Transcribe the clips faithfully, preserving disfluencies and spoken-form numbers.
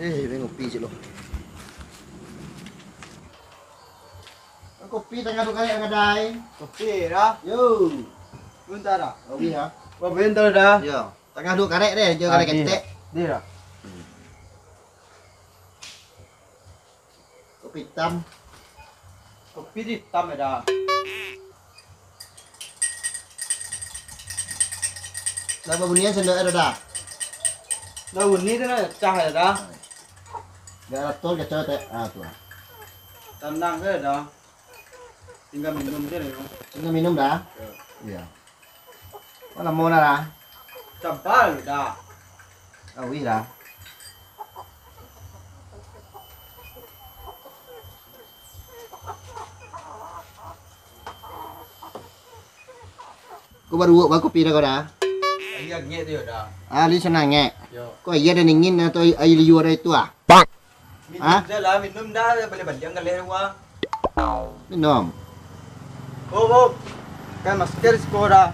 Eh, main kopi cik lo. Kopi tangah tu kali yang kadai. Kopi dah. Yo. Bentar dah. Kopi ya. Wah, bentar dah. Yo. Tangah tu karek deh, jangan karek ketek. Dia dah. Kopi hitam. Kopi hitam ya dah. Lah babunyian sendok ada dah. Dah bunyi dah, cah ya dah. Dah ratul kacau teh. Ah, tu lah. Tenang saja dah. Tinggal minum je lah. Tinggal minum dah. Ya. Iya. Lamo dah lah. Cabal dah. Awih dah. Ko baruak ba kopi dah ko dah. Aia angek tu yo dah. Ah, li sanang angek. Yo. Ko aia dah dingin atau aia liua dah itu ah? Minum je lah, minum dah, baliak-baliak galeh wah. Minum. Oh, oh. Pakai masker siko dah.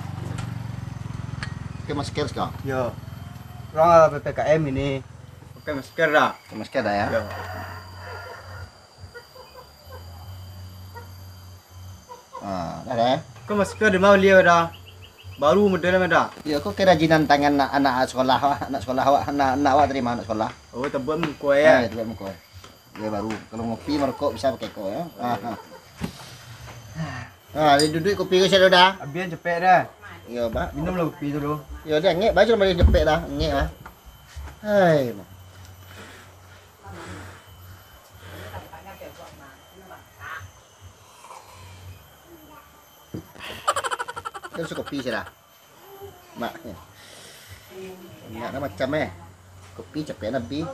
Pakai masker siko? Yo. Urang P P K M ini. Pakai masker dah. Pakai masker dah ya. Yo. Ah, dah, dah. Ko masker di ma bali dah? Baru model dah. Iyo, ko kerajinan tangan anak, anak sekolah awak, anak sekolah awak, anak, anak awak tarimo anak sekolah. Oh, tabuek muko ya? Ah, tabuek muko. Iyo, baru. Kalau ngopi, marokok bisa pakai ko ya. Ah, ah. Ah, di duduak kopi ko sia dah? Abihan capek dah. Iyo, Pak. Minum lah kopi tu dulu. Iyo, dah angek, baru bali capek dah. Angek ah. Hai. Terus kopi sih lah. Mak. Banyak lah macam eh. Kopi capek nabi.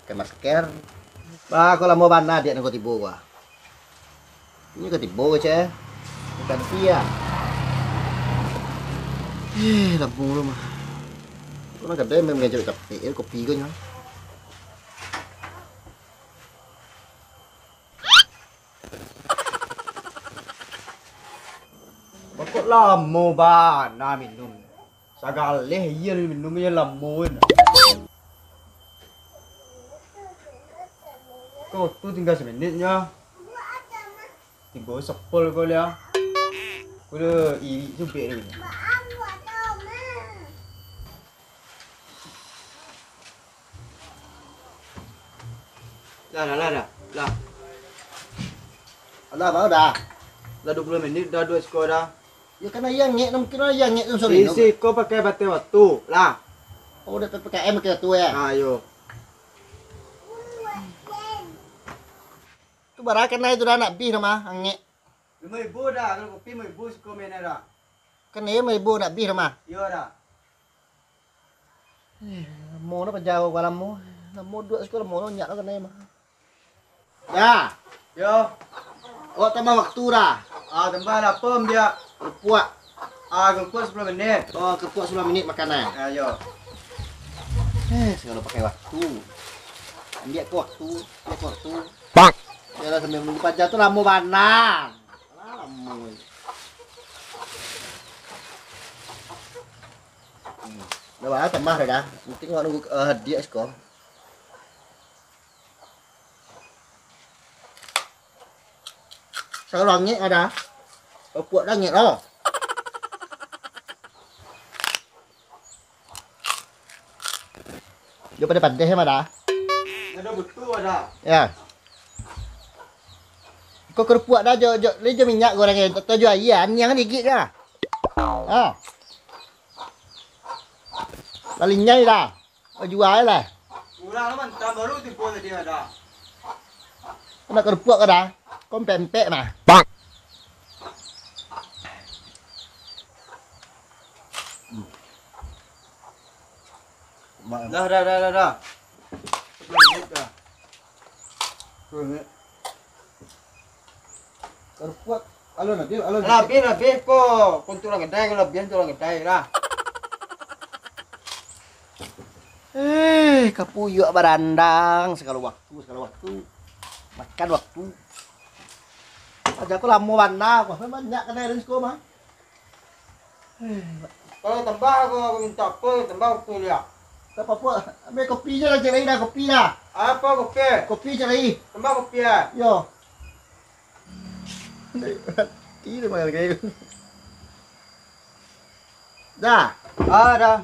Pakai masker. Bah, kok lamo bana diak nunggu tibo gua. Ini ka tibo ceh. Bukan sia. Eh, lamo lu mah. Kau nak kedai main mengejut capek kopi kau nyo. Bakok lamo bana minum. Sagaleh iyo minum iyo lamo kan. Kau tu tinggal semenit nyo. Tibo sepol kau lia. Kau dah irik subek tu. Lah, lah, lah, dah. Lah. Alah, baru dah. Lah dua puluh menit dah duo siko dah. Ya, karena iya ngek, mungkin iya ngek tu sorry. Isi ko pakai bateh waktu. Lah. Oh, udah P P K M pakai waktu ya? Ah, yo. Tu bara kanai tu dah nak bih nama angek. Lima ribu dah, kalau kopi lima ribu siko main dah. Kanai lima ribu nak bih nama. Yo dah. Eh, lamo dah pajau ka lamo. Lamo duduak siko lamo nyak lah kanai mah. Ya. Yo. Awak tambah waktu dah. Ah, tambah lah, apo ambiak? Kerupuak. Ah, kerupuak sepuluh menit. Oh, kerupuak sepuluh menit makan eh. Ah, yo. Eh, segalo pakai waktu. Ambiak ko waktu, ambiak ko waktu. Pak. Yalah, sambil menunggu paja tu lamo bana. Alah, lamo. Hmm. Dah bah, tambah dah. Penting awak nunggu eh, hadiah siko. Sagalo angek ada. Kerupuak dah angek lah. Dio padeh-padeh mah dah. Ado butuh ada. Ya. Kau kerupuak dah jo jo, jo minyak goreng eh, atau jo aia, aniang digigik dah. Ha. Lalinyai dah. Kau jual lah. Urang lah mantap baru tipu tadi ada. Kena kerupuak kau dah. Kau empek-empek mah. Pak. Dah, dah, dah, dah, dah. Sepuluh menit dah. Sepuluh menit. Kerupuak. Alun, Nabil, alun. Lah, habis, habis ko. Untuk urang kedai, kalau habis untuk urang kedai lah. Eh, kapuyuak barandang. Segalo waktu, segalo waktu. Makan waktu. Aja ko lamo bana ko. Banyak kanai dari siko mah. Kalau tambah ko, ko minta apo, tambah waktu liak. Tak apa-apa. Ambil kopi je lah, cari dah kopi dah. Apa kopi? Kopi cari. Tambah kopi ah. Yo. Tidak makan kayu. Dah. Ah, dah.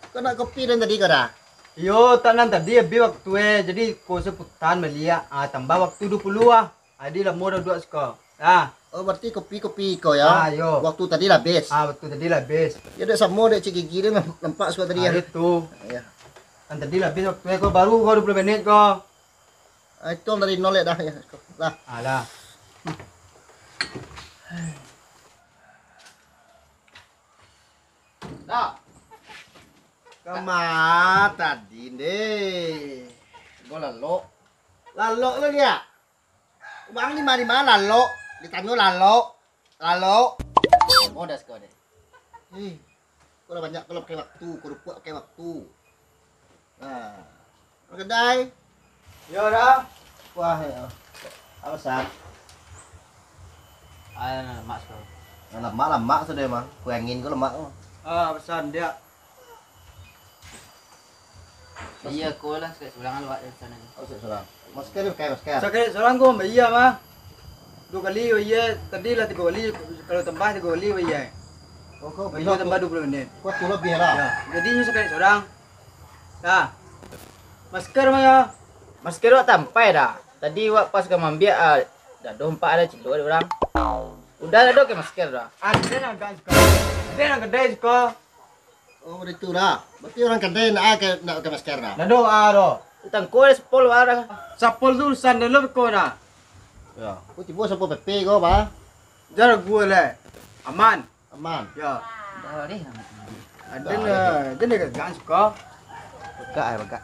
Kau nak kopi dan tadi kau dah? Iyo, tak nan tadi habis waktu eh. Jadi, kau seputan baliak. Ah, tambah waktu dua puluh ah. Adi lamo dah duduak siko. Ah. Oh, berarti kopi-kopi iko ya? Ah, yo. Waktu tadi lah habis. Ah, waktu tadi lah habis. Ya, dek samo dek cik gigi dia nampak suka tadi ah, ya. Itu. Ya. Kan tadi lah habis waktu iko baru kau dua puluh menit kau. Ah, itu dari nol ya dah ya. Lah. Alah. Dah. Kama tadi deh. Kau lalok. Lalok lo dia. Bang, di ma-di ma lalok? Ditanyo lalok, lalok. Modas kau deh. Hei, kau lah banyak kau lah pakai waktu, kau rupuak pakai waktu. Nah, kedai. Yo dah. Wah, ya. Apa sah? Ayo, nah, lemak kau. Nah, lemak, lemak sudah emang. Kuangin kau lemak kau. Ah, pesan dia. Iya, ko lah, sakali surang awak di sana. Oh, sakali surang. Masker pakai masker? Sakali surang ko, iya mah. Dua kali, iya. Tadi lah tiga kali. Kalau tambah tiga kali, iya. Oh, ko tambah dua puluh menit. Ko tu lebih lah. Ya, jadi nyo sakali surang. Dah. Masker mah ya. Masker wak tampai dah. Tadi wak pas ka mambiak, ah, dah doh empat ada cilok dek urang. Udah dah doh ke masker dah. Ada nak agak suka. Ada nak kedai suka. Oh, itu dah. Berarti urang kadai ndak ado, ndak pakai masker dah? Ndak ado, ah, doh. Tangko ado sapol, ah, dah. Sapol tu urusan dalam ko nah. Ya. Ko tibo sapol P P ko, bah? Jar gua leh. Aman. Aman. Ya. Dah deh. Ada lah, ada nak agak suka. Bagak, eh, bagak.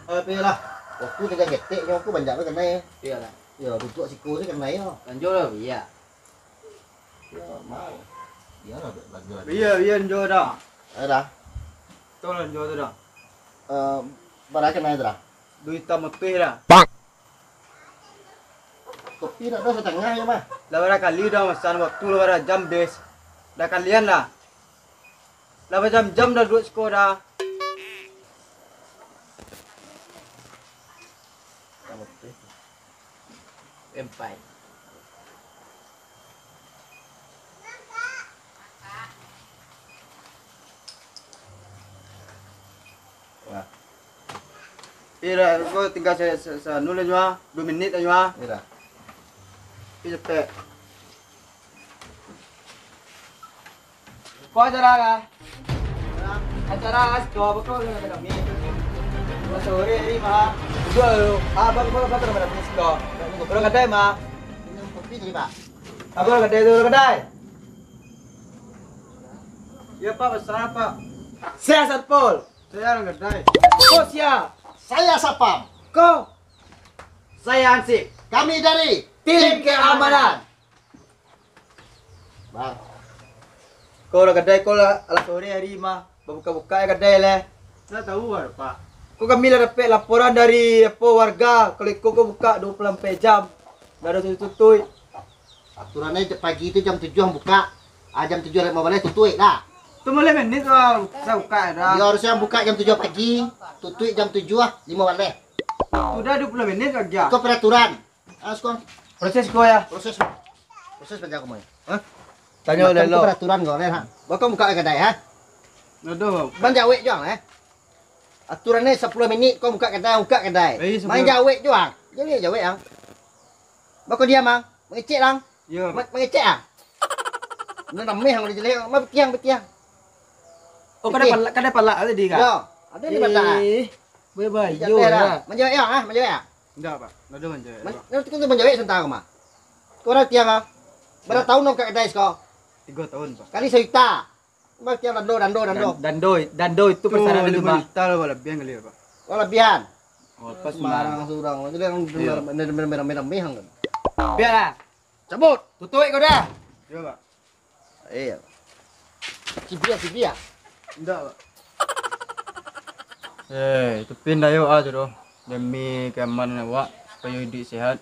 Eh, pi lah. Waktu tiga ketek nyo aku banyak bae kanai. Iya lah. Ya, duduak siko se kanai yo. Lanjut lah, iya. Yo, mau. Biarlah lagi-lagi. Iya, iya, njo dah. Ayo dah. Tolong njo tu dah. Eh, bara kanai tu dah? Duit hitam putih dah. Kopi nak dah satangah yo mah. Lah bara kali dah masan waktu lah bara jam des. Dah kalian lah. Lah bajam-jam dah duduak siko dah. Empai. Wah. Ira, ko tinggal sa-, sa-, saanu lah nyo ah. Dua menit lah nyo ah. Ira. Pi capek. Ko acara ka? Acara asko, beko dengan kami. Sore hari mah. Jual lu. Abang ko apa nama siko? Kalau kedai mah. Minum kopi tadi, Pak. Apa kedai tu, kedai? Ya, Pak, besar, Pak. Saya Satpol. Saya orang kedai. Ko sia? Saya Satpam. Ko? Saya Hansip. Kami dari tim keamanan. Bang. Ko lah kadai ko lah, alah sore hari mah, babuka-buka ya kadai leh. Ndak tahu lah, Pak. Ko kami lah dapek laporan dari apo warga, kalau iko ko buka dua puluh ampek jam, ndak ado tutuik-tutuik. Aturannyo pagi tu jam tujuah buka, ah, jam tujuah limo baleh tutuik dah. Tu baleh menit tu lah, sa buka dah. Iyo, harusnyo buka jam tujuah pagi, tutuik jam tujuah limo baleh. Sudah dua puluh menit lagi ah. Iko peraturan. Ah, suko. Proses ko ya. Proses. Proses panjang ko, Mai. Hah? Tanyo Macam lelo. Tu peraturan ko, ha? Bako buka kadai, ha? Aduh. Ban jawek juo, eh. Aturannyo sapuluah minit ko buka kadai, buka kadai. Eh, sapuluah. Main jawek juo, ah. Jawek, jawek, ah. Bako diam, ah. Mangecek, lang. Yo. Ma-, mangecek, ah. Nan rameh ang udah jelek, ma bitiang, bitiang. Oh, kadai palak, kadai palak tadi, Kak? Yo, ado di palak, ah. Eh, babayo lah. Manjawek, yo, ah, manjawek, ah. Indak, Pak. Ndak ado manjawek, Pak. Nanti kau manjawek santa ko mah. Kau urang tiang ah. Bara taun kau ka kadai siko? Tigo taun, Pak. Kali sajuta. Mah tiang dando, dando, dando. Dan-, dando, dando itu persyaratan itu, Pak. Limo juta lah, Pak, labihan kali ya, Pak. Oh, pas sembarang surang. Jadi yang merah-merah kan. Biarlah. Cabut. Tutup kau dah. Iya, Pak. Iya. Cibiak, cibiak. Indak, Pak. Eh, itu pindah yo ah tu doh. Demi keamanan awak, supayo iduik sehat.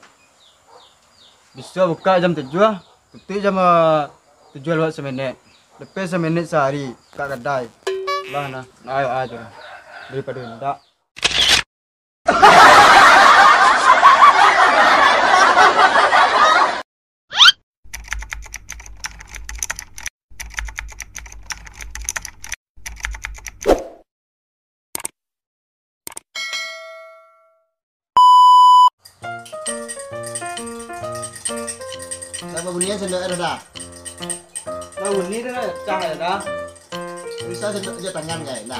Bisuak buka jam tujuah, tutuik jam, eh, tujuah lewat samenit. Dapek samenit sahari, buka kadai. Lah nah, ayo aja lah. Daripado indak. Lah, babunyian sendok air dah. Lah, bunyi dah, pecah dah. Bisa sendok aja tangan, guys. Nah.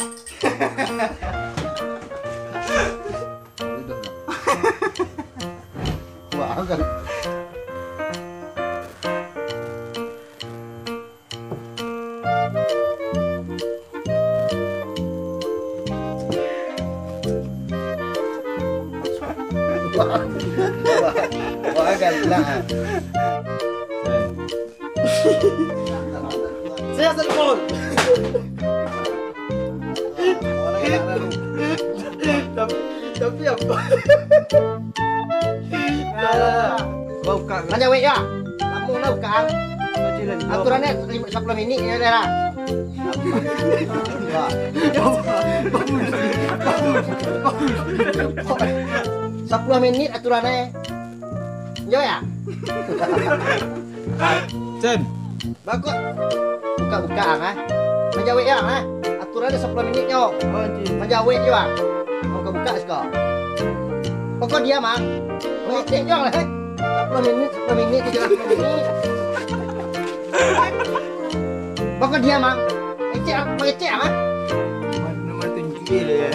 Udah, udah. Wah, kan. Wah, wah, wah, galak. Saya telepon. Tapi, tapi apa? Dah, dah, dah. Kau buka. Manjawek ya? Lamo lah buka. Aturannya lima, sapuluah minik ya dah. Sapuluah minik aturannya. Yo ya? Cen. Bakot. Buka-buka ang ah. Manjawek ang ah. Aturan dia sapuluah minit nyo. Oh, cik. Manjawek jo ang. Buka-buka siko. Pokok diam ang. Ngecek jo lah. Sapuluah minit, sapuluah minit, tiga sapuluah minit. Pokok diam ang. Ngecek ang, ngecek ang ah. Nomor tinggi lah ya.